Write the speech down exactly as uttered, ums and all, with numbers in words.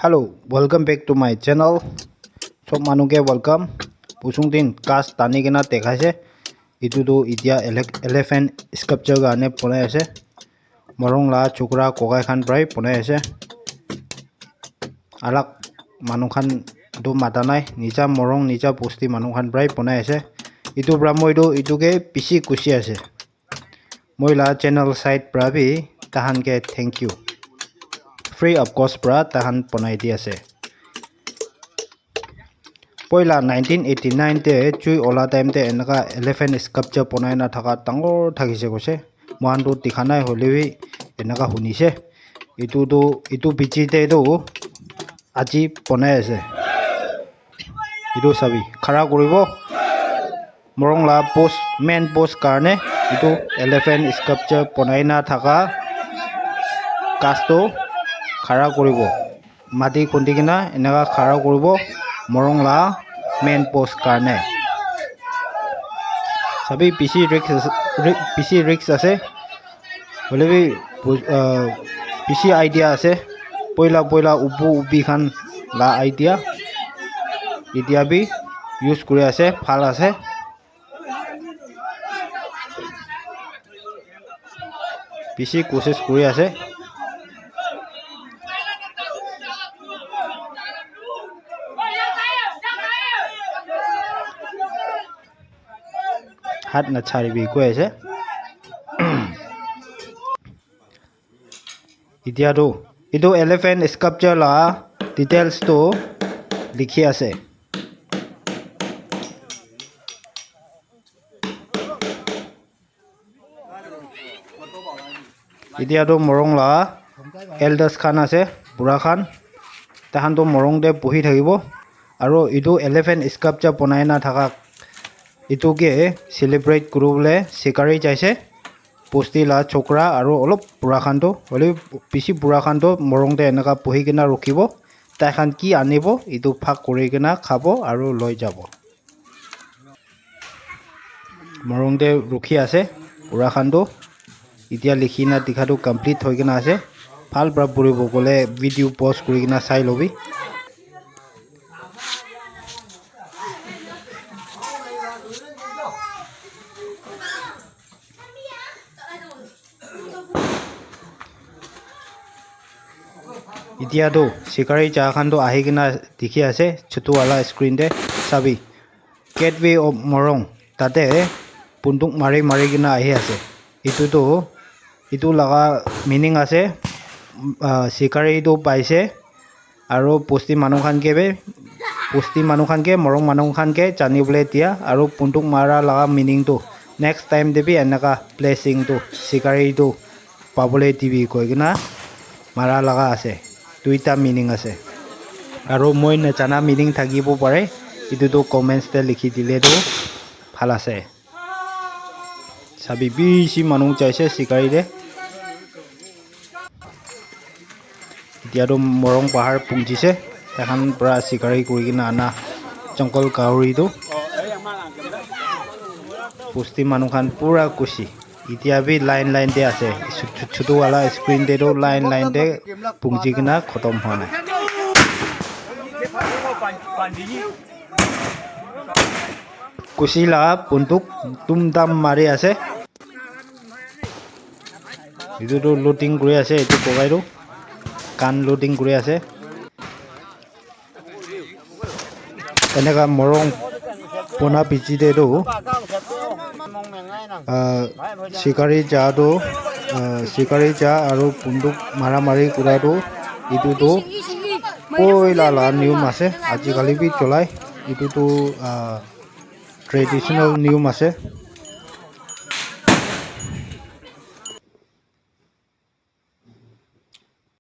Hello, welcome back to my channel. Sob manu ke welcome. Pusung din ghas tani kena dekhai ase. Etu tu etia ele-, elephant sculpture karne bonai ase. Morung la chokra kokai khan para hi bonai ase. Alak manu khan etu mata nai. Nija morung, nija bosti manu khan para hi bonai ase. Etu para moi tu etu ke bishi khushi ase. Moi la channel side para bi tahan ke thank you. Free of cost para tahan bonai di ase. Poila nineteen eighty nine te chui ola time te enaka elephant sculpture bonai na thaka dangor thakise koise. Moikhan tu dikha nai hoile bi enaka hunise. Etu tu, etu piche te tu aji bonai ase. Etu sabi, khara kuribo. Morung la post, main post karne etu elephant sculpture bonai na thaka ghas tu khara kuribo. Mati khundi kena enaka khara kuribo morung la main post karne. Sabi bishi risk ase, ri-, bishi risk ase. Hoile bi bu-, ah, bishi idea ase. Poila, poila upu upi khan la idea. Etia bi use kuri ase, bhal ase. Bishi koshish kuri ase. Hat nacharibi koi ase. Etia tu, etu elephant sculpture la details tu likhi ase. Etia tu morung la elders khan ase, bura khan. Tahan tu morung te buhi thakibo. Aro etu elephant sculpture bonai na thaka etu ke celebrate kuribole shikari jaise. Bosti la chokra aro olop bura khan tu, hoile bi bishi bura khan tu morung te enaka buhi kena rukhibo. Tai khan ki anibo, etu bhag kuri kena khabo aro loi jabo. Morung te rukhi ase, bura khan tu. Etia likhi na dikha tu complete hoi kena ase. Bhal para puribo koile video pause kuri kena sai lobi. Etia tu shikari ja khan tu ahi kena dikhi ase, chutu wala screen te sabi. Gateway of Morung, tate bunduk mari mari kena ahi ase. Etu tu, etu laga meaning ase, ah, shikari tu paise, aro bosti manu khan ke bi, bosti manu khan ke, morung manu khan ke jani bole dia, aro bunduk mara laga meaning tu next time te bi enaka blessing tu, shikari tu pabole dibi koi kena mara laga ase. Duita meaning ase. Aro moi najana meaning thakibo pare, etu tu comments te likhi dile tu bhal ase. Sabi bishi manu jaise shikari te. Etia tu morung bahar punchise. Tai khan para shikari kuri kena ana jungle ghauri tu. Bosti manu khan pura khushi. Etia bi line line te ase. Chu-, chu-, chutu wala screen te tu line line te punchi kena khotom hua nai. Khushi la bunduk tum tam mari ase. Etu tu loading kuri ase, etu bogai tu gun loading kuri ase. Eneka morung bona piche te tu, ah, shikari ja tu, ah, shikari ja aru bunduk mara mari kura tu, etu tu poila la niyom ase, ajikali bi cholai. Etu tu, ah, traditional niyom ase.